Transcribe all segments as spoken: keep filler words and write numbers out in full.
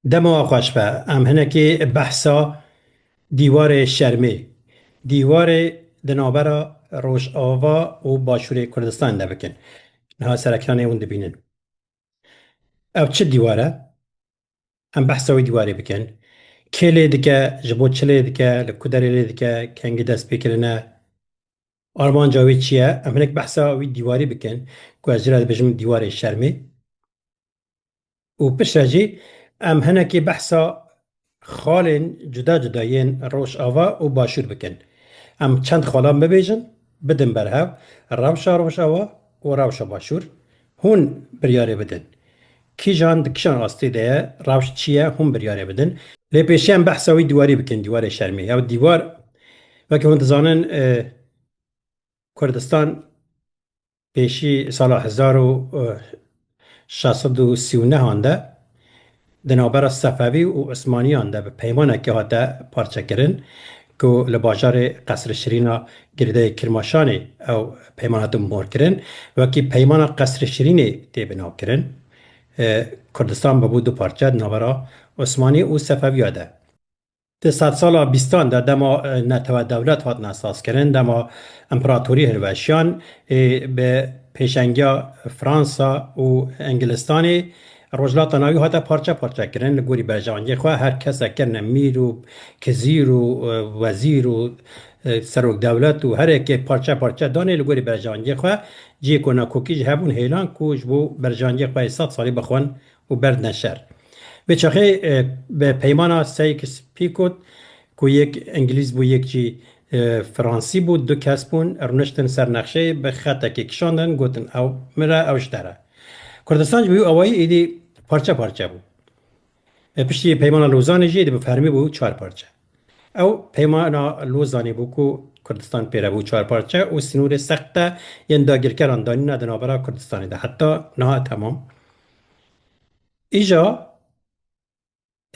Dema we xweş be, em hinekî behsa dîwarê şermê, dîwarê di navbera Rojava û Başûrê Kurdistanê de bikin. Niha serekranê hûn dibînin. Ev çi dîwar e? Em behsa wî dîwarê bikin. Kê lê dike, ji bo çi lê dike, li ku derê lê dike, kengî dest pê kirine? Armanca wê çi ye? Em hinek behsa wî dîwarî bikin, ku ez jî re dibêjim dîwarê şermê. Û piştre jî em hinekî behsa xalên cuda cuda yên Rojava û Başûr bikin. Em çend xalan bibêjin, bidin ber hev, rewşa Rojava û rewşa Başûr. Hûn biryarê bidin. Kîjan di kîjan astê de ye, rewş çi ye, hûn biryarê bidin. Lê pêşî em behsa wî dîwarî bikin, dîwarê şermê. Ew dîwar, wekî hûn dizanin, e, Kurdistan pêşî sala hezar û şeş sed û sî û neh de di navbera Sefewî û Osmaniyan de bi peymanekê hate parçekirin, ku li bajarê Qesrê Şirîna girêdayê Kirmaşanê ew peyman hate morkirin, wekî peymana Qesrê Şirînê tê binavkirin. E, Kurdistan bibû du parçe di navbera Osmanî û Sefewiya de. Di sedsala bîstan de dema, e, netewe dewlet hatin esas kirin, dema împeratorî hilweşiyan, ê, bi pêşengiya Fransa û Îngilistanê Rojhilata Navî hate parçe parçe kirin li gorî berjewendiyê xwe. Her kesek kirine mîr û kizîr û, e, wezîr û, e, serok dewlet û her yekê parçe parçe danê li gorî berjewendiyê xwe. Cihê ku nakokî jî hebûn hêlan ku ji bo berjewendiyê xwe yê sed salî bixwin û berdine şer. Vê çaxê, e, bi peymana Sykes-Picot ku yek îngilîz bû, yek jî, e, fransî bû, du kes bûn, rûniştin ser nexşeyê, bi xetekê kişandin, gotin, ew min re, ew ji te re. Kurdistan jî bi wî awayî êdî parçe parçe bû. E, piştî peymana Lozanê jî êdî bi fermî bû çar parçe. Ew peymana Lozanê bû ku Kurdistan pê re bû çar parçe û sînorê sexte yên dagirkeran danîne di navbera Kurdistanê de. Heta niha temam. Îja,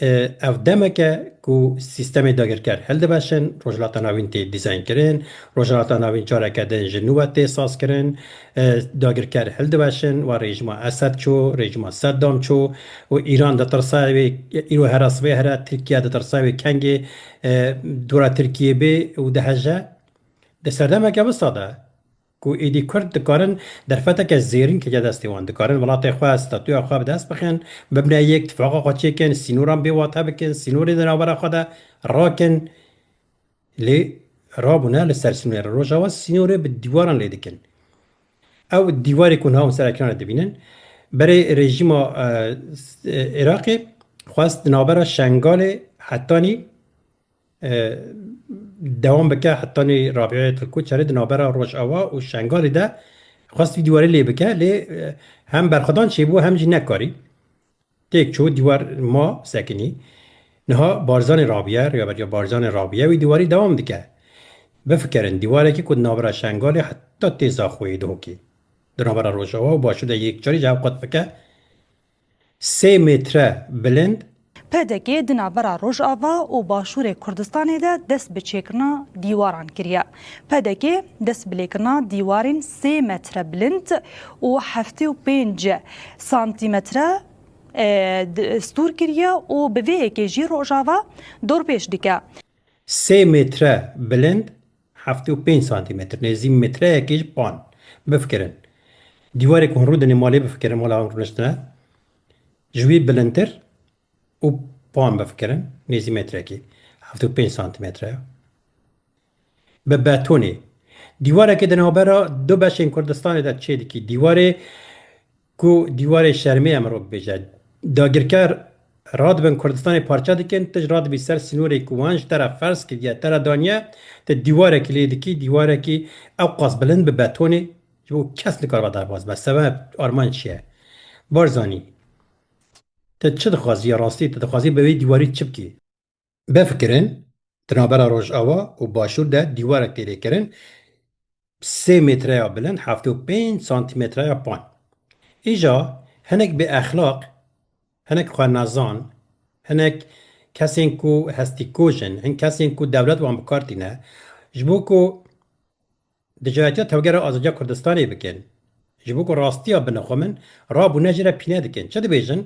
e, ev demek e ku sîstemê dagirker hildiveşin, Rojhilata Navîn tê dîzaynkirin, Rojhilata Navîn careke din ji nû ve tê sazkirin, e, dagirker hildiveşin, wa rejîma Esed çû, rejîma Seddam çû û Îran ditirsa wê, îro here sibê here Tirkiye ditirsa wê kengê, e, dora Tirkiyê bê û diheje. Di serdemeke wisa de, ku êdî Kurd dikarin derfeteke zêrîn kete destê wan, dikarin welatê xwe, statûya xwe bi dest bixin, bibine yek, tifaqa xwe çêkin, sînoran bê wate bikin, sînorê di navbera xwe de rakin, lê rabûne li ser sînorê re. Rojava sînorê bi dîwaran lê dikin. Ew dîwarê ku niha hûn ser ekranê dibînin, berê rejîma, e, s-, e, Iraqê xwest di navbera Şengalê hetanî e, dewam bike hetanî Rabîayê Tilkoçerê di navbera Rojava û Şengalê de xwest vî dîwarê lê bike, lê, e, hem berxwedan çêbû hem jî nekarî. Têk çû, dîwar ma sekinî. Niha Barzanê Rabîye, rêveberiya Barzanê Rabîye wî dîwarî dewam dike. Bifikirin, dîwarekî ku di navbera Şengalê heta tê Zaxoyê dihokê. Di navbera Rojava û Başûr de yekcarî ji hev qut bike. Sê metre bilind. P D K di navbera Rojava û Başûrê Kurdistanê de dest bi çêkirina dîwaran kiriye. P D K dest bi lêkirina dîwarên sê metre bilind û heftê û pênc santîmetre, e, di-, stûr kiriye û bi vê yekê jî Rojava dorpêç dike. Sê metre bilind, heftê û pênc santîmetr, nêzî metreyekê ji pan. Bifikirin. Dîwarê ku hûn rûdinê malê bifikirin, mala hûn rûniştine, ji wî bilindtir û pan bifikirin, nêzî metrekê, heftê û pênc santîmetre ya. Bi betonê. Dîwarekê di navbera du beşên Kurdistanê de çê dikî. Dîwarê ku dîwarê şermê ye mirov bibêje. Dagirker radibin Kurdistanê parçe dikin, tu jî radibî ser sînorê ku wan ji te re ferz kiriye, te re daniye, tu dîwarekî lê dikî, dîwarekî ewqas bilind bi betonê, ji bo kes nikaribe derbas be. Sebeb armanc çi ye? Barzanî, tu çi dixwazî ya rastî? Tu dixwazî bi wê dîwarî çi bikî? Bifikirin, di navbera Rojava û Başûr de dîwarek tê lêkirin, sê metreya bilind, heftê û pênc santîmetreya pan. Îja hinek bêexlaq, hinek xwenezan, hinek kesên ku hestîkoj in, hin kesên ku dewlet wan bi kar tîne, ji bo ku dijayetiya Tevgera Azadiya Kurdistanê bikin, ji bo ku rastiya binixwe min, rabûne jê re pîne dikin. Çi dibêjin?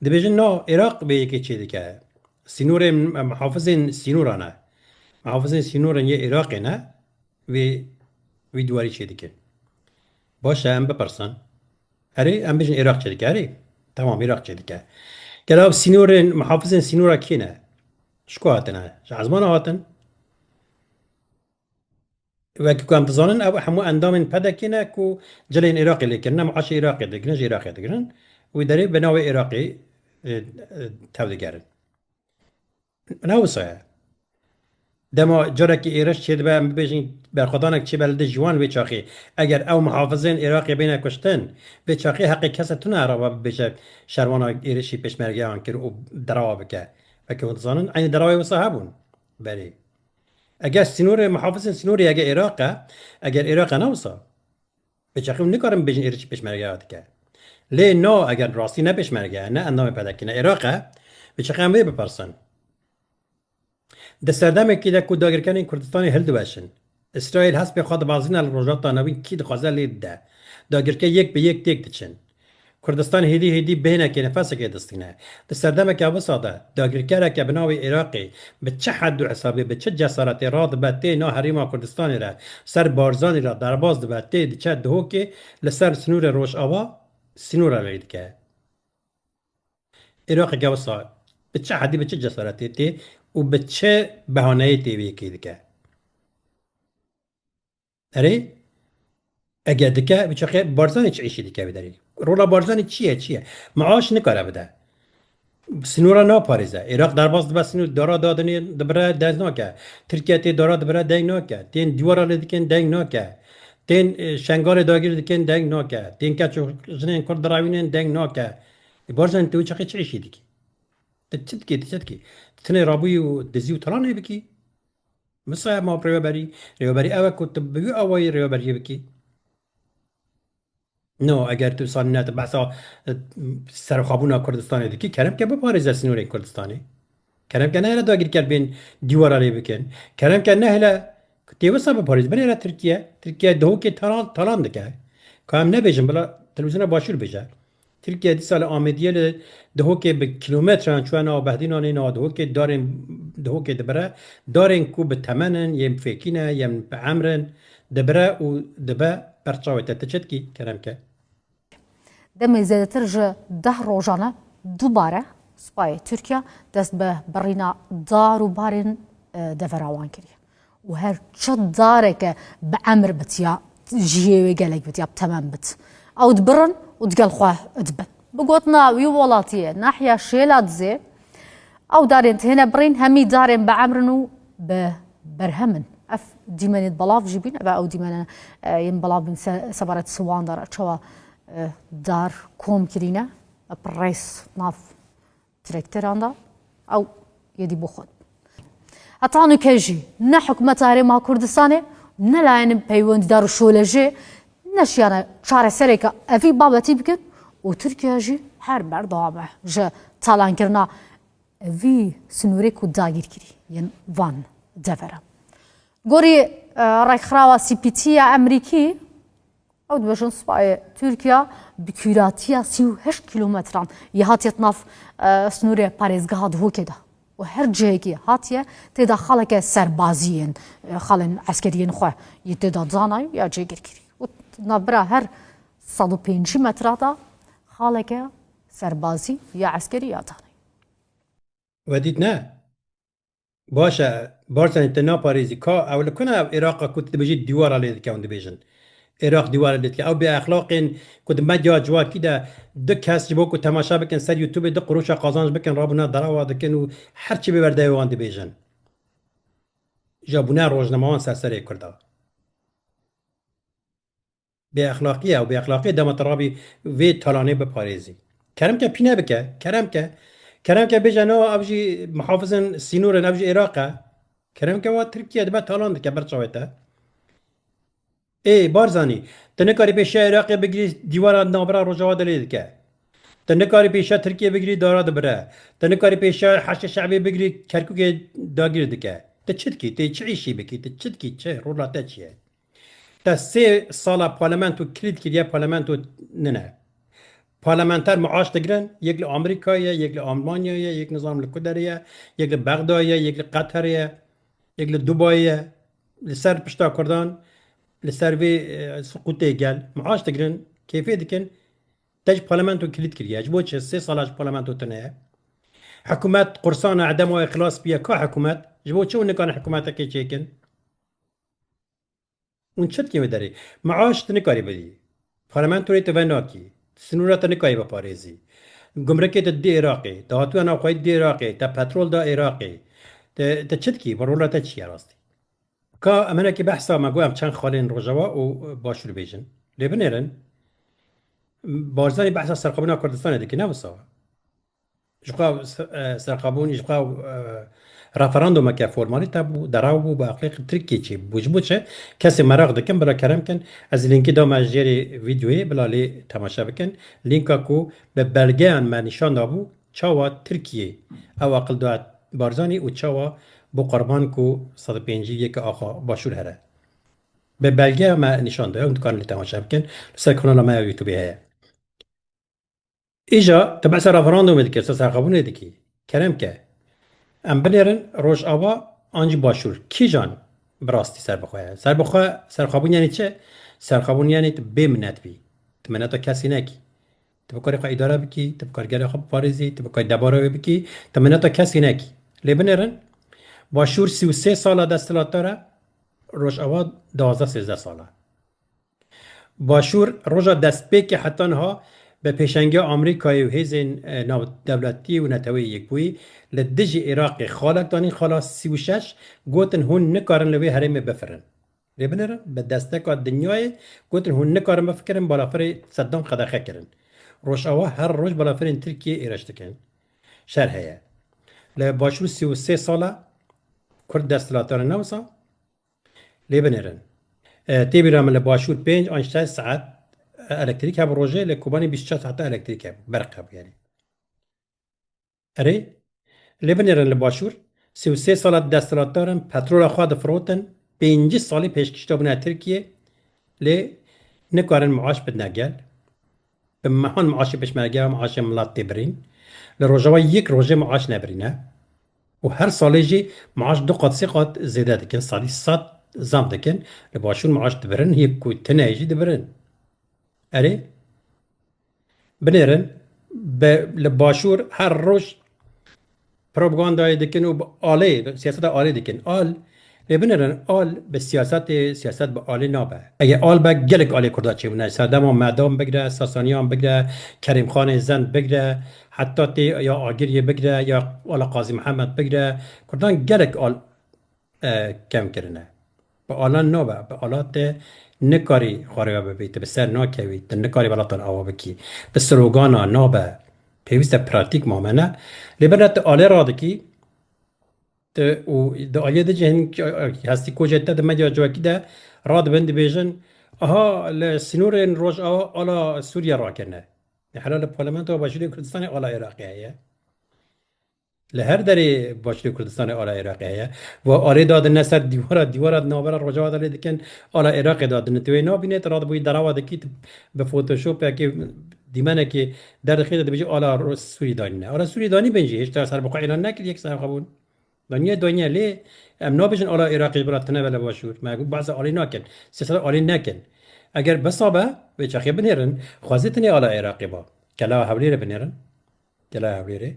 Dibêjin na Iraq vê yekê çêdike. Sînorên, mihafizên sînoran e. Mihafizên sînorên yê Iraqê ne, vê, vê dîwarî çêdikin. Baş e, em bipirsin. Erê, em bêjin Iraq çêdike, erê. Tamam, Iraq çêdike. Gel ev sînorên, mihafizên sînora kê ne? Ji ku hatine? Ji ezmana hatin? Wekî ku em dizanin, ew hemû endamên P D K'ê ne ku cilên Iraqê lê kirine, meaşê Iraqê digirin, ji Iraqê digirin. Wî derê bi navê Iraqê, e, e, tev digerin. Ne wisa ye. Dema carekî êriş çêdibe, em bibêjin berxwedanek çêbe li dijî wan wê çaxê. Eger ew muhafizên Iraqê bêne kuştin, vê çaxê heqê kese tune eraba bibêje şerwana êrişî pêşmergeyan kir û derawa bike. Wekî hûn dizanin, eynî derawê wisa hebûn berê. Eger sînorê, muhafizên sînorê eger Iraq e, eger Iraq e ne wisa. Bi çaxê hûn nikarin bibêjin êrişî pêşmergeya dike. Lê no, eger rastî ne pêşmerge ye, ne endamê P D K'ê ne Iraq e, bi çaxê em vê bipirsin. Di serdemekî de ku dagirkerên Kurdistanê hildiweşin, Îsraîl hespê xwe dibazîne li Rojhilata Navîn kî dixwaze lê dide. Dagirker yek bi yek têk diçin. Kurdistan hêdî hêdî bêhnekê nefesekê distîne. Di serdemeke wisa de dagirkereke bi navê Iraqê bi çi hed û hesabê, bi çi cesaretê radibe tê nav herêma Kurdistanê re ser Barzanî re derbas dibe tê diçe Dihokê li ser sînorê Rojava sînora lê dike. Iraqeke wisa bi çi hedî, bi çi cesaretê tê û bi çi behaneyê tê vê yekê dike? Erê, eger dike, bi çaxê Barzanî çi îşî dike vê derê? Rola Barzanî çi ye, çi ye? Meaş nikare bide. Sînora naparêze. Iraq derbas dibe sînor, dara dadinê dibire, deng nake. Tirkiye tê dara dibire, deng nake. Tên dîwara lê dikin, deng nake. Tên, e, Şengalê dagir dikin, deng nake. Tên keç û jinên Kurd direwînin, deng nake. E, Barzanî tu wê çaxê çi îşî dikî? Tu çi dikî, tu çi dikî? Tu tenê rabûyî û dizî û talanê bikî? Misaya ma rêveberî, rêveberî ew e ku tu bi wî awayî rêveberiyê bikî. No, eger tu sanîne tu behsa, e, serxwebûna Kurdistanê dikî, kerem ke biparêze sînorên Kurdistanê. Kerem ke nehêle dagirker bên dîwara lê bikin. Kerem ke nehêle tê wisa biparêz, binêre Tirkiye. Tirkiye Dihokê talan, talan dike. Ka em nebêjin, bila televîzyona Başûr bêje. Tirkiye dîsa li Amêdiyê li Dihokê bi kîlometreyan çûye nava Behdînanê, nava Dihokê, darên Dihokê dibire, darên ku bi temen in, yên fêkî ne, yên bi emr in, dibire û dibe ber çavê te. Tu çi dikî, kerem ke? Demê zêdetir ji deh rojan e dubare supayê Tirkiye dest bi birîna dar û barên, e, devera wan kiriye. Û her çi dareke bi emir bit ya jiyê wê gelek bit ya bi temen bit, ew dibirin û digel xwe dibin. Bi gotina wî welatiyê, nahiya Şêla Dizê, ew darên têne birîn hemî darên bi emr in û bi berhem in. Ev dîmenê belav jî bûn, ev ew dîmene, e, yên belav bûn se-, sebaret siwan de re çawa, e, dar kom kirîne, bi rêz nav trakteran de, ew yêdî bo xwe. Heta nûke jî ne hikûmeta Herêma Kurdistanê, ne layên peywendîdar û şolejê neşiyane çaresereke evî babetî bikin û Tirkiye jî her berdewam e ji talankirina vî sînorê ku dagîrkirî yên van deveran. Gorî, e, Rêkxirawa C P T ya Amerîkî, ew dibêjin, supayê Tirkiye bi kûratiya sî û heşt kîlometran yê hatiye di nav, e, sînorê parêzgeha Dihokê de û her cihekî hatiye tê de xaleke serbazî yên, e, xalên eskeriyên xwe yê tê de danayî ya cêgirkirî û navbera her sed û pêncî metra de xaleke serbazî ya eskerî ya danayî. We dît ne? Baş e, Barzanî te naparêzî. Ka ew li ku ne ev Iraqa ku tu dibêjî dîwara lê dike hûn dibêjin? Iraq dîwara lê dike. Ew bêexlaqên ku di medya civakî de du kes ji bo ku temaşe bikin ser YouTubeê du qurûşa qazanc bikin, rabûna derawa dikin û her çi bê berdevê wan dibêjin. Ja bûne rojnamewan ser serê Kurda. Bêexlaqî ye û bêexlaqî dema tu rabî vê talanê biparêzî. Kerem ke pîne bike, kerem ke. Kerem ke bêje, no, ev jî muhafizên sînor in, ev jî Iraq e. Kerem ke wa Tirkiye dibe talan dike ber çavê te. Ê, Barzanî, tu nikarî pêşiya Iraqê bigirî, dîwara navbera Rojava de lê dike. Tu nikarî pêşiya Tirkiye bigirî, dara dibire. Tu nikarî pêşiya Heşdê Şebê bigirî, Kerkûkê dagîr dike. Tu çi dikî? Tu çi îşî bikî? Tu çi dikî? Çi? Rola te çi ye? Te sê sala parlamento kilît kiriye, parlamento nine. Parlamenter maaş digirin, yek li Amerîkayê ye, yek li Almanyayê ye, yek nizam li ku derê ye, yek li Bexdayê ye, yek li Qeterê ye, yek li Dubayê ye. Li ser pişta Kurdan, li ser vê, e, siqûtê gel maaş digirin, keyfê dikin. Te ji parlamento kilît kiriye. Ji bo çi? Sê sala ji parlamento tune ye. Hikûmet qursana edema wê xilas biye. Ka hikûmet? Ji bo çi hûn nikarin hikûmetekê çêkin? Hûn çi dikên wê derê? Maaş tu nikarî bidî. Parlamentoyê tu venakî. Sinûra te nikarî biparêzî. Gumrikê tu didî Iraqê. Dahatûya navxweyî didî Iraqê. Te petrol da Iraqê. Te, te çi dikî? Bi rola te çi ye rastî? Ka em hinekî behsa me got em çend xalên Rojava û Başûr bêjin. Lê binêrin, Barzanî behsa serxwebûna Kurdistanê dike, ne wisa? Ji xwe se-, e, serxwebûn, ji xwe, e, referandumeke formalîte bû, derew bû, bi aqlê Tirkiyê çêbû. Ji bo çi? Kesê meraq dikin, bila kerem kin, ez lînkî dame jêrê vîdeoyê, bila lê temaşe bikin. Lînka ku bi belgeyan me nîşan dabû, çawa Tirkiyê ew aqil da Barzanî û çawa bû qurban ku sed û pêncî yek axa Başûr here. Bi belgeya me nîşan da, hûn dikarin lê temaşe bikin. Li ser kanala me ya YouTubeê heye. Îja tu behsa referandumê dikî, ser serxwebûnê dikî. Kerem ke. Em binêrin Rojava an jî Başûr. Kîjan bi rastî serbixwe ye? Serbixwe, serxwebûn yanî çi? Serxwebûn yanî tu bê minet bî. Tu mineta kesî nekî. Tu bikarî xwe îdare bikî, tu bikarî gelê xwe biparêzî, tu bikarî debara wê bikî, tu mineta kesî nekî. Lê binêrin, Başûr sî û sê sala desthilatdar e, Rojava duwazdeh sêzdeh sal e. Başûr roja destpêkê heta niha bi pêşengiya Amerîkayê û hêzên, e, navdewletî û Neteweyê Yekbûyî li dijî Iraqê xalek danîn, xala sî û şeş, gotin hûn nikarin li vê herêmê bifirin. Lê binêrin, bi desteka dinyayê gotin hûn nikarin bifikirin, balafirê Seddam qedexe kirin. Rojava her roj balafirên Tirkiyê êrîş dikin. Şer heye. Li Başûr sî û sê sal e Kurd desthilatdar e, ne wisa? Lê binêrin. E, tê bîra min li Başûr pênc an şeş saet, e, elektrîk hebû rojê, li Kobanê bîst û çar saet elektrîk hebû, berq hebû yanî. Erê, lê binêrin li Başûr, sî û sê sala desthilatdar in, petrola xwe difirotin, pêncî salî pêşkêş dabûne Tirkiyê, lê nikarin maaş bidine gel. Bi mehan maaşê pêşmergeya, maaşê milat tê birîn. Li Rojava yek rojê maaş nebirîne. Û her salê jî maaş du qat, sê qat zêde dikin, salî sed zam dikin. Li Başûr maaş dibirin, yek ku tune jî dibirin. Erê, binêrin, be-, li Başûr her roj propagandayê dikin û bi alê, bi siyaseta alê dikin. Al, lê binêrin, al bi siyasetê, siyaset bi alê nabe. Eger al be, gelek alê Kurda çêbûne. Serdema Medan bigire, Sasaniyan bigire, Kerîmxanê Zend bigire, heta tê ya Agiriyê bigire, ya ala Qazî Mihemed bigire. Kurdan gelek al e, kêm kirine. Bi alan nabe, bi alan te nikarî xwe rêya bibî, tu bi ser nakevî, tu nikarî welatan ava bikî. Bi slogana nabe, pêwîst e pratîk mamene. Lê bira tu alê radikî, tu û di aliyê de jî hin hestî kocê te di medya civakî de radibin dibêjin, aha, li sînorên Rojava ala Sûriye rakirine. Hela li Parlamentoya Başûrê Kurdistanê ala Iraqê heye. Li her derê Başûrê Kurdistanê ala Iraqê heye. Ve alê dadine ser dîwara, dîwara di navbera Rojava de lê dikin, ala Iraqê dadine. Tu wê nabînê, tu radibûyî derewa dikî, tu bi Photoshopekê, dîmenekê derdixî de dibêjî ala Ro-, Sûrî danîne. Ala Sûrî danî bên jî, hêşta serbixwe îlan nekir, yek serbixwe bûn. Danîye, danîye lê em nabêjin ala Iraqê ji bila tune be li Başûr. Me got behsa alê nakin. Sê sala alê nekin. Eger besa be, vê çaxê binêrin, xwezê tenê ala Iraqê ba. Kela Hewlêrê binêrin. Kela Hewlêrê.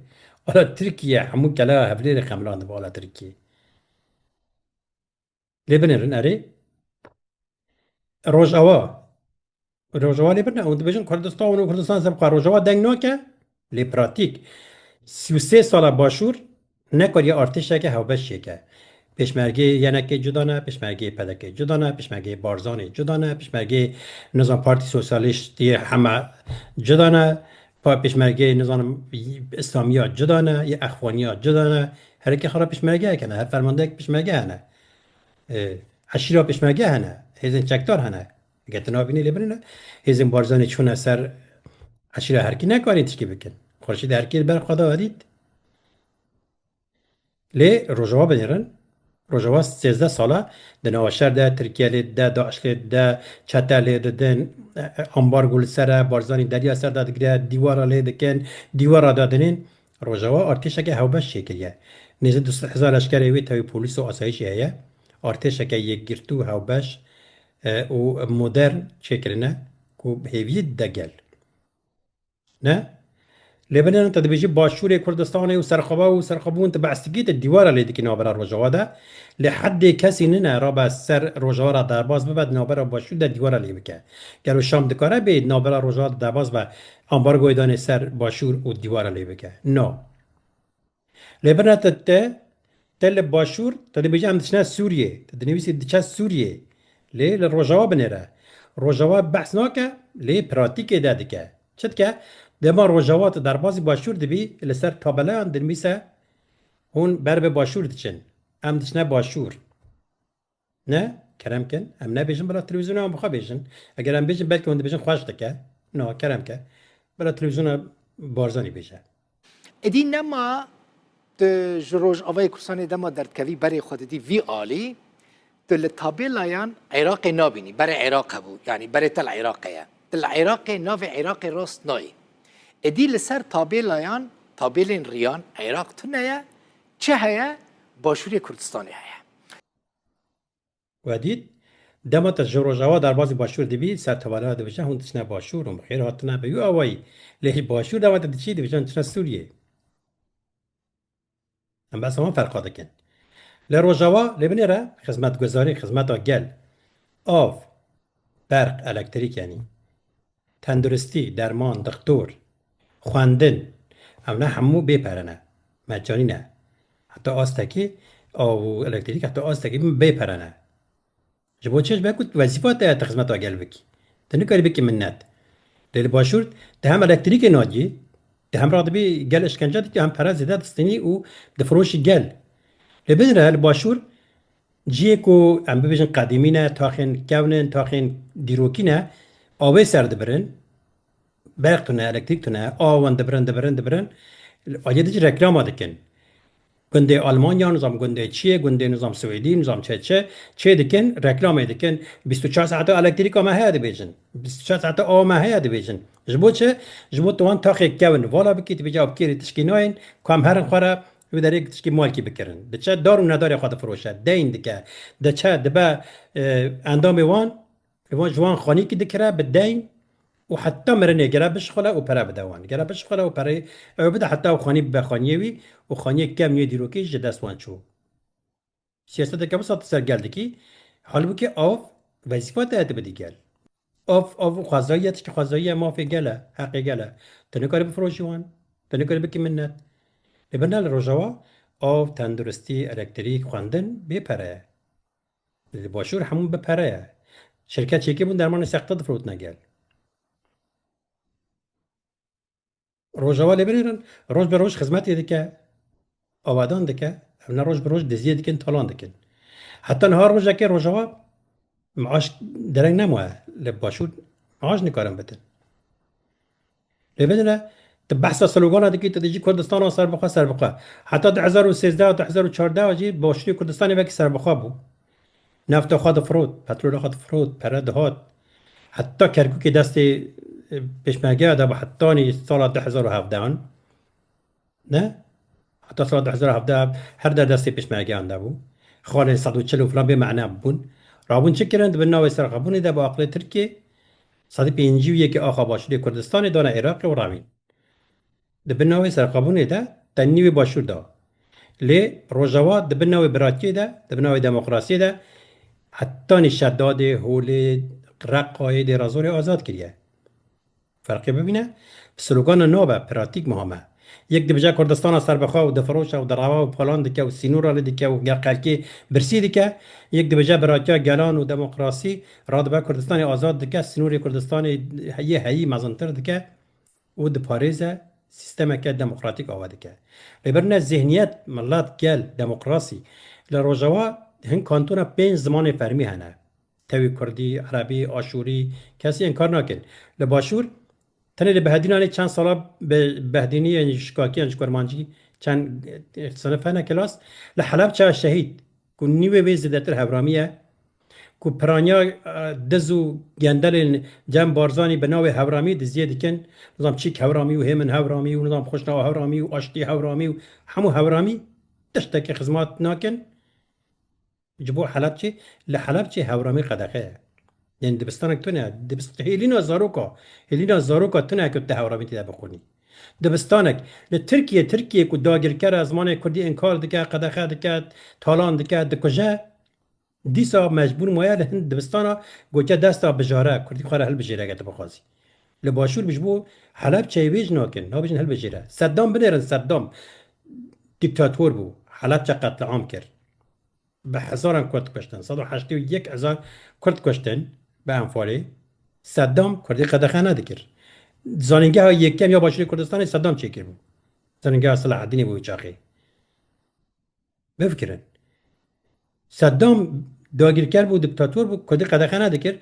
Ala Tirkiye, hemû kela Hewlêrê xemlandibe ala Tirkiye. Lê binêrin erê. Rojava. Rojava lê birine. Hûn dibêjin Kurdistan û Kurdistan ser xwe Rojava deng nake. Lê pratîk. Sî û sê sala Başûr nekariye artêşeke hewbeş çêke. Pêşmergê Y N K'ê cuda ne, pêşmergê P D K'ê cuda ne, pêşmergê Barzanê cuda ne, pêşmergê nizam Partî Sosyalîstê heme cuda ne, pa-, pêşmergê nizanim Îslamiya cuda ne, ya Exwaniya cuda ne. Her yekê xwe re pêşmergeyek hene, her fermandeyek pêşmerge hene. E, eşîra pêşmerge hene, hêzên çekdar hene. Eger tu nabînî lê binêne, hêzên Barzanî çûne ser eşîra Herkî nekarîn tişkî bikin. Xurşîdê Herkî li ber xwe da dît. Lê Rojava binêrin, Rojava sêzdeh sala di nava şer de, Tirkiye lê dide, DAIŞ lê dide, çete lê didin, e, e, ambargo li ser e, Barzanî deriya ser de digire, dîwara lê dikin, dîwara dadinên. Rojava artêşeke hewbeş çêkiriye. Nêzî du sed hezar leşkerê wê tevî polîs û asayîşê heye. Artêşeke yekgirtû, hewbeş, e, û modern çêkirine ku hêviyê dide gel. Ne? Lê binêrin te dibêjî Başûrê Kurdistanê û serxwe û serxwebûn, tu behs dikî, tu dîwara lê dikî navbera Rojava de. Lê heddê kesî nine rabe ser Rojava re derbas bibe, di navbera Başûr de dîwara lê bike. Gelo Şam dikare bê di navbera Rojava de derbas be, ambargoyê danê ser Başûr û dîwara lê bike? No. Lê birine te, te, te li Başûr, te dibêje em diçine Sûriyê. Te dinivîsî diçe Sûriyê. Lê li Rojava binêre. Rojava behs nake, lê pratîkê de dike. Çi dike? Dema Rojava tu derbasî Başûr dibî, li ser tabelayan dinivîse hûn ber bi Başûr diçin. Em diçine Başûr. Ne, kerem kin, em nebêjin, bila televîzyona em bi xwe bêjin. Eger em bêjin, belkî hûn dibêjin xweş dike. No, kerem ke. Bila televîzyona Barzanî bêje. Êdî nema tu ji Rojavayê Kurdistanê dema derdikevî berê xwe didî vî alî, tu li tabêlayan Iraqê nabînî. Berê Iraq hebû, yanî berê te li Iraqê ye. Tu li Iraqê navê Iraqê rast nayê. Êdî li ser tabêlayan, tabêlên riyan Iraq tune ye, çi heye? Başûrê Kurdistanê heye. We dît, dema te ji Rojava derbasî Başûr dibî, ser tabela dibêje, hûn diçine Başûr, hûn bi xêr hatine, bi wî awayî. Lê ji Başûr dema te diçî, dibêje, hûn diçine Sûriyê. Em behsa van ferqa dikin. Li Rojava, lê binêre, xizmetguzarî, xizmeta gel, av, berq, elektrîk, yanî tenduristî, derman, dixtor, xwendin, evne hemû bê pere ne, mecanî ne. Heta astekî av û elektrîk heta astekî bê pere ne. Ji bo çi? Ji ber ku wezîfa te ye tu xizmeta gel bikî. Tu nikarî bikî minnet. Lê li Başûr tu hem elektrîkê nagî, tu hem radibî gel işkence dikî, hem pere zêde distînî û difiroşî gel. Lê binêre li Başûr cihê ku em bibêjin qedîmî ne, taxên kevn in, taxên dîrokî ne, avê ser dibirin, berq tune, elektrîk tune, a wan dibirin, dibirin, dibirin. Aliyê de jî reklama dikin. Gundê Almanya, nizam gundê çi ye, gundê nizam Swêdî, nizam çe çi, çê dikin, reklamê dikin. Bîst û çar saete elektrîka me heye dibêjin. Bîst û çar saete awa me heye dibêjin. Ji bo çi? Ji bo tu wan taxê kevn vala bikî, tu bêjî ew kêrî tişkî nayên, ku em herin xwe re wê derê tişkî malkî bikirin. Diçe dar û nedarê xwe difiroşe, deyn dike, diçe dibe, e, endamê wan, wan ji wan xanîkî dikire bi deyn û heta mirinê gere bişixule û pere bide wan. Gere bişixule û pereyê ew bide heta ew xanî bibe xaniyê wî û xaniyê kevn yê dîrokî ji dest wan çû. Siyaseteke wisa tu ser gel dikî, halbûkî av wezîfa te ye tu bidî gel. Av, av û xwezayî ye, tiştê xwezayî ye, mafê gel e, heqê gel e. Tu nikarî bifiroşî wan, tu nikarî bikî minnet. Lê birine li Rojava av, tenduristî, elektrîk, xwendin bê pere ye. Li Başûr hemû bi pere ye. Şirket çêkê bûn dermanê sexte difirotine gel. Rojava lê binêrin, roj bi roj xizmetê dike, avadan dike, ev ne roj bi roj diziyê dikin, talan dikin. Heta niha rojekê Rojava maaş dereng nemaye, li Başûr maaş nikarin bitin. Lê binêre, tu behsa slogana dikî, tu dijî Kurdistana serbixwe, serbixwe. Heta du hezar û sêzdeh, du hezar û çardeh jî Başûrê Kurdistanê wekî serbixwe bû. Nefta xwe difirot, petrola xwe difirot, pere dihat. Heta Kerkûkê destê, e, pêşmergeya de bû, hetanî sala du hezar û hevdehan. Ne? Heta sala du hezar û hevdeh her der destê pêşmergeyan de bû. Xalên sed û çil û filan bê mane bûn. Rabûn çi kirin? Di bin navê serxwebûnê de bi aqilê Tirkê sedî pêncî û yekê axa Başûrê Kurdistanê dane Iraqê û revîn. Di bin navê serxwebûnê de te nîvê Başûr da. Lê Rojava di bin navê biratiyê de, di bin navê demokrasiyê de hetanî Şedadê, Holê, Reqayê, Dêrazorê azad kiriye. Ferqê bibîne, slogana nû be, pratîk muhim e. Yek dibêje Kurdistana serbixwe û difiroşe û direve û palan dike û sînora lê dike û gel xelkê birsî dike. Yek dibêje biratiya gelan û demokrasî radibe Kurdistanê azad dike, sînorê Kurdistanê yê heyî mezintir dike û diparêze sîstemeke demokratîk ava dike. Lê birine zihniyet, milet, gel, demokrasî. Li Rojava hin kantona pênc zimanê fermî hene. Tevî kurdî, erebî, aşûrî, kesî inkar nakin. Li Başûr tenê li Behdînanê çend sala be-, Behdînî yên şikakî yan ji kurmancî çend, e, sinif hene kilas. Li Helebçe şehîd, ku nîvê wê zêdetir hevramî ye, ku piraniya, e, diz û gendelên Cem Barzanî bi navê hevramî diziyê dikin, nizam çîk hevramî û hêmin hevramî û nizam xweşnawa hevramî û aştî hevramî û hemû hevramî tiştekî xizmat nakin. Ji bo Helebçê, li Helebçê hevramî qedexe ye. Yani dibistanek tune, dibist-, hêlîna zaroka, hêlîna zaroka tune ku te hevramî tê de bixwînî. Dibistanek li Tirkiye, Tirkiye ku dagirker e, zimanê kurdî inkar dike, qedexe dike, talan dike, dikuje, dîsa mecbûr maye li hin dibistana gote desta bijare, kurdî xwe re hilbijêre eger tu bixwazî. Li Başûr ji bo Helebçeyê wê jî nakin, nabêjin hilbijêre. Seddam binêrin, Seddam dîktator bû, Helebçe qetliam kir. Bi hezaran Kurd kuştin. Sed û heştê û yek hezar Kurd kuştin bi Enfalê. Seddam Kurdî qedexe nedikir. Zanîngeha yekem ya Başûrê Kurdistanê Seddam çêkiribû. Zanîngeha Selaheddînê bû wî çaxê. Bifikirin. Seddam dagirker bû, diktator bû, Kurdî qedexe nedikir.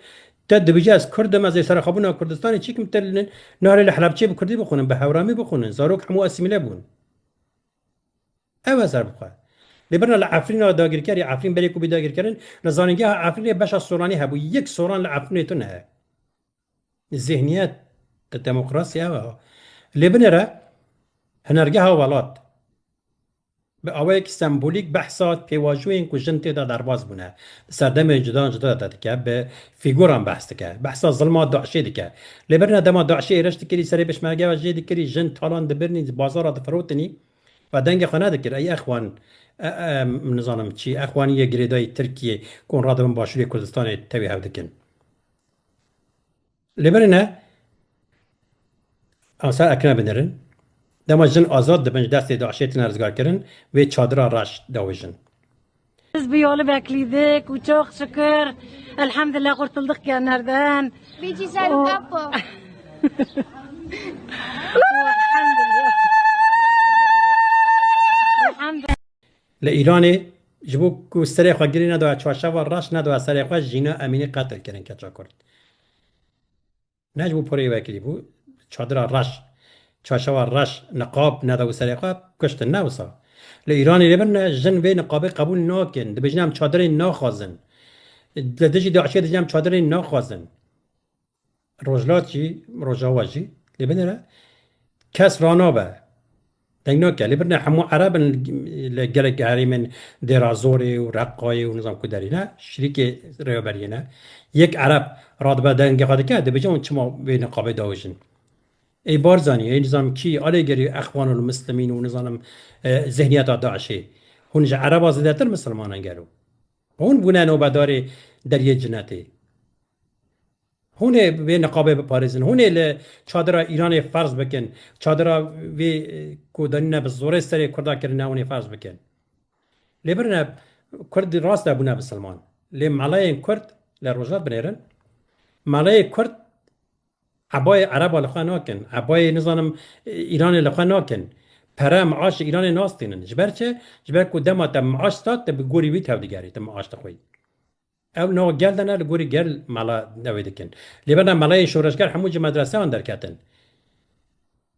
Te dibêje ez Kurd im, ez ê serexwebûna Kurdistanê çêkim, te li, nare li Helebçê bi Kurdî bixwînin, bi hewramî bixwînin. Zarok hemû asîmîle bûn. Ew e ser bi xwe. Lê birna li Efrîna dagirkerî, Efrîn berê ku bî dagirkirin, li zanîngeha Efrînê beşa Soranî hebû. Yek Soran li Efrînê tune ye. Zihniyet, demokrasî ew e. Lê binêre hinergeha welat. Bi awayekî sembolîk behsa pêvajoyên ku jin tê de derbas bûne. Di serdemên cuda cuda de dike, bi fîguran behs dike. Behsa zilma DAIŞê dike. Lê birna dema DAIŞê êrîş dikirî, serê pêşmergeya jê dikirî, jin talan dibirnî, bazara difirotinî. Ve dengê xwe nedikir. Ey exwan, e, e, nizanim çi, exwaniyê girêdayî Tirkiyê ku hûn radibin Başûrê Kurdistanê tevî hev dikin. Lê berê ne, asa ekine binêrin. Dema jin azad dibin, ji destê DAIŞê tine rizgar kirin, wê çadira reş dawêjin. Biz bu yolu bekledik ve çok şükür, elhamdülillah, kurtulduk genlerden. Bici sen O- kapo. Elhamdülillah. Elhamdülillah. Li Îranê ji bo ku serê xwe girê nedaye çarşeva reş, nedaye serê xwe, Jîna Emînî qetil kirin, keça Kurd. Ne ji bo porê wekilî bû, çadira reş, çarşeva reş, niqab nedabû serê xwe, kuştin, ne wisa. Li Îranê lê birne, jin vê niqabê qebûl nakin, dibêjin em çadirên naxwazin. Li dijî DAIŞê dijî em çadirên naxwazin. Rojhilat jî, Rojava jî, lê binêre kes ranabe. Deng nake. Lê birne hemû Ereb in li gelek herêmên Dêrazorê û Reqayê û nizam ku derî ne, şirîkê rêveberiyê ne. Yek Ereb radibe dengê xwe dike, dibêje hûn çima wê niqabê dawêjin. Ey Barzanî, ey nizam kî, alêgerî Exwanul Muslimîn û nizanim, e, zihniyeta DAIŞê. Hûn ji Ereba zêdetir misilman in gelo? Hûn bûne nobedarê deriyê cinetê. Hûn ê vê niqabê biparêzin. Hûn ê li çadira Îranê ferz bikin. Çadira vê, e, ku danîne bi zorê serê Kurda kirine, hûn ê ferz bikin. Lê birine Kurd rast e bûne bisilman. Lê melayên Kurd li Rojhilat binêrin. Melayê Kurd ebayê Ereba li xwe nakin. Ebayê, nizanim, e, Îranê li xwe nakin. Pere, miaş ji Îranê nastînin. Ji ber çi? Ji ber ku dema te miaş sat, te bi gorî wî tevdigerî, te miaş dixwî. Ew nav gel de ne, li gorî gel mela dewê dikin. Lê bena melayê şoreşger hemû ji medreseyan derketin.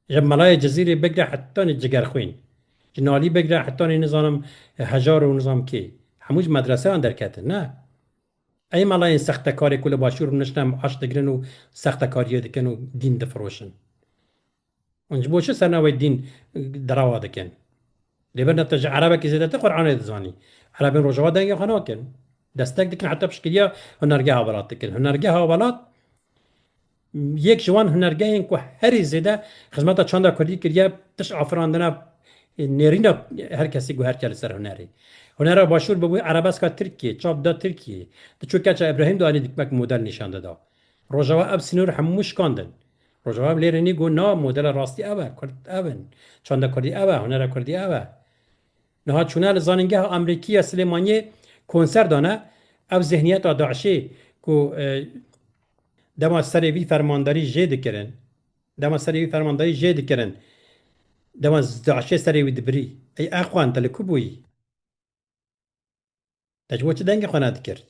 Ji melayê Cizîrê bigre hetanî Cigerxwîn. Ji Nalî bigre hetanî nizanim Hejar û nizam kê. Hemû ji medreseyan derketin, ne? Ey melayên sextekarê ku li Başûr nişne miaş digirin û sextekariyê dikin û dîn difiroşin. Hûn ji bo çi ser navê dîn derewa dikin? Lê birne tu ji Erebekî zêdetir Qur'anê dizanî. Erebên Rojava dengê xwe nakin. Destek dikin, heta piştgiriya hunergeha welat dikin. Hunergeha welat yek ji wan hunergehên ku herî zêde xizmeta çanda kurdî kiriye, tişt afirandina, e, nêrîna her kesî guhertiye li ser hunerê. Hunera Başûr bibû erebeska Tirkiyê, çap da Tirkiyê. Diçû keça Îbrahîm de anî dikmek model nîşan dida. Rojava ev sînor hemû şikandin. Rojava ev lêrê nî got, na, modela rastî ev e, Kurd ev in. Çanda Kurdî ev e, hunera Kurdî ev e. Niha çûne li zanîngeha Amerîkî ya Silêmaniyê konser dane, ev zihniyeta DAIŞê ku, e, dema serê vî fermandarî jê dikirin, dema serê vî fermandarî jê dikirin, dema DAIŞê serê wî dibirî. Ey exwan, te li ku bûyî? Te ji bo çi dengê xwe nedikir?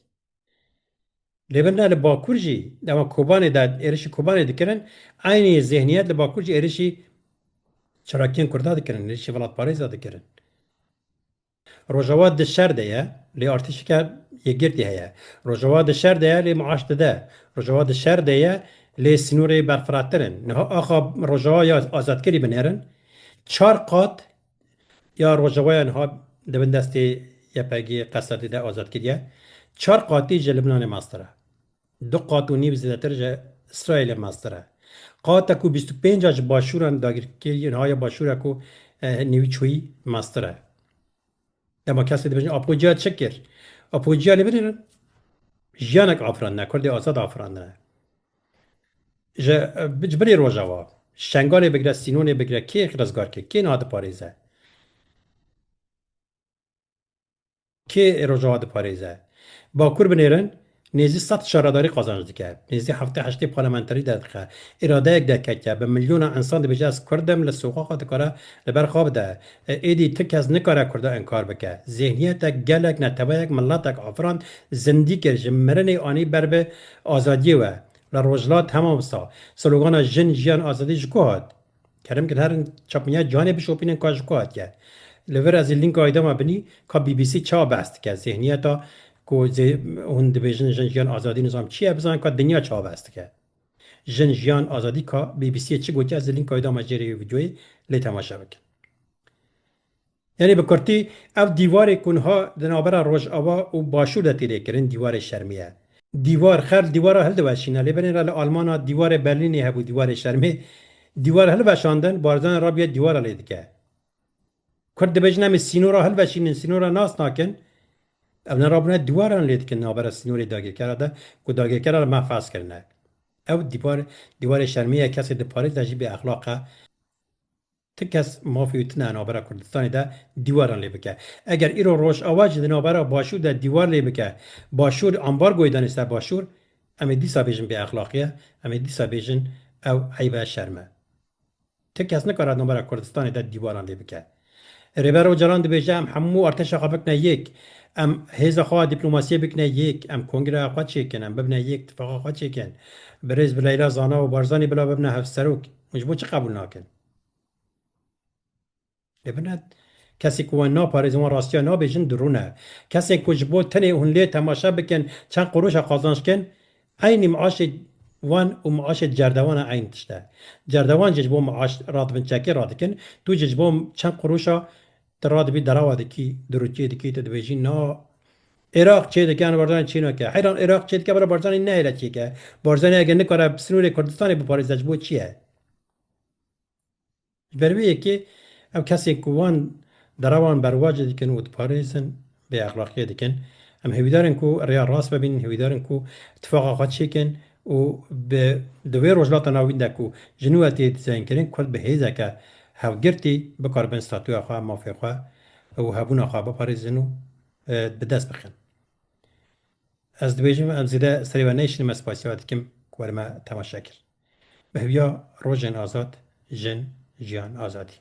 Lê birine li Bakur jî, dema Kobanê de êrişî Kobanê dikirin, eynî zihniyet li Bakur jî êrişî çalakiyên Kurda dikirin, êrişî welatparêza dikirin. Rojava di şer de ye, Lê artêşeke yekgirtî heye. Rojava di şer de ye, lê maaş dide. Rojava di şer de ye, lê sînorê berfirattir in. Niha axa Rojava ya azadkirî binêrin, çar qat ya Rojava ya niha di bin destê Y P G, Qesedê de azad kiriye, çar qatî ji Libnanê mestir e. Du qat û nîv zêdetir ji Îsraîlê mestir e. Qate ku bîst û pênc a ji başûran dagirkirî, niha ya başûra ku, e, nêwî çûyî mestir e. Dema kesê dibêjin, Apociya çi kir? Apociya lê binêrin. Jiyanek afirandine, Kurdê azad afirandine. Ji, ji bilî Rojava, Şengalê bigire, Sînonê bigire, kê rizgar kir? Kê niha diparêze? Kê Rojava diparêze? Bakur binêrin, nêzî sed şaredarî qazanc dike. Nêzî heftê heştê parlamenterî derdixe. Îradeyek derketiye. Bi milyona insan dibêje, ez Kurd im, li soqaxa dikare li ber xwe bide. E, êdî ti kes nikare Kurda inkar bike. Zêhniyetek gelek, neteweyek, miletek afirand, zindî kir, ji mirinê anî ber bi azadiyê we. Li Rojhilat hema wisa. Slogana jin, jiyan, azadî ji ku hat? Kerem kin herin çapmenya cîhanê bişopînin ka ji ku hatiye. Li vir ez ê lînka wê dama binî ka B B C çawa behs dike. Zêhniyeta ku zê-, hûn dibêjin jin, jiyan, azadî, nizam çi ye, bizanin ka dinya çawa behs dike. Jin, jiyan, azadî ka B B C'yê çi gotiye, ez ê lînka wê dama jêrê vîdyoyê lê temaşe bikin. Yanî bi kurtî, ev dîwarê ku niha di navbera Rojava û Başûr de tê lêkirin, dîwarê şermê ye. Dîwar, xerl dîwara hildiweşîne, lê binêre li Almana dîwarê Berlînê hebû, dîwarê şermê. Dîwar hilweşandin, Barzanî rabiye dîwara lê dike. Kurd dibêjin, em ê sînora hilweşînin, sînora nas nakin. Ev ne rabûne dîwaran lê dikin navbera sînorê dagirkera de, ku dagirkera me ferz kirine. Ew dîwar, dîwarê şermê ye, kesê diparêze jî bêexlaq e. Ti kes mafê wî tune navbera Kurdistanê de dîwaran lê bike. Eger îro Rojava jî di navbera Başûr de dîwar lê bike, Başûr ambargoyê danê ser Başûr, em ê dîsa bêjin bêexlaqî ye, em ê dîsa bêjin ew eyb e, şerm e. Ti kes nikare navbera Kurdistanê de dîwaran lê bike. Rêber Ocalan dibêje, em hemû artêşa xwe bikine yek, em hêza xwe dîplomasiyê bikine yek, em kongreya xwe çêkin, em bibine yek, tifaqa xwe çêkin. Birêz bi Leyla Zana û Barzanî bila bibine hevserok. Hûn ji bo çi qebûl nakin? Lê bine, kesê ku wan naparêzin, wan rastiya nabêjin, dirû ne. Kesên ku ji bo tenê hûn lê temaşe bikin, çend qurûşa qazanç kin, eynî maaşê wan û maaşê cerdewana eyn tişt e. Cerdewan jî ji bo maaş radibin çekê radikin, tu jî ji bo çend qurûşa tu radibî derawa dikî, dirûtiyê dikî, tu dibêjî, na, Iraq çê dike, Barzanî çê nake. Heyran Iraq çê dike, bira Barzanî nehêle çêke. Barzanî eger nikare sînorê Kurdistanê biparêze, ji bo çi ye? Ji ber wê yekê ev kesên ku wan derewan berwacê dikin û diparêzin, bêexlaqiyê dikin. Em hêvîdar in ku rêya rast bibînin, hêvîdar in ku tifaqa xwe çêkin û bi, di wê Rojhilata Navîn de ku ji nû ve tê dizayînkirin, Kurd bi hêzeke hevgirtî bikaribin statûya xwe, mafê xwe û hebûna xwe biparêzin û, e, bi dest bixin. Ez dibêjim, em zêde serê we neyşînim, ez spasiya we dikim ku we li me temaşe kir. Bi hêviya rojên azad, jin, jiyan, azadî.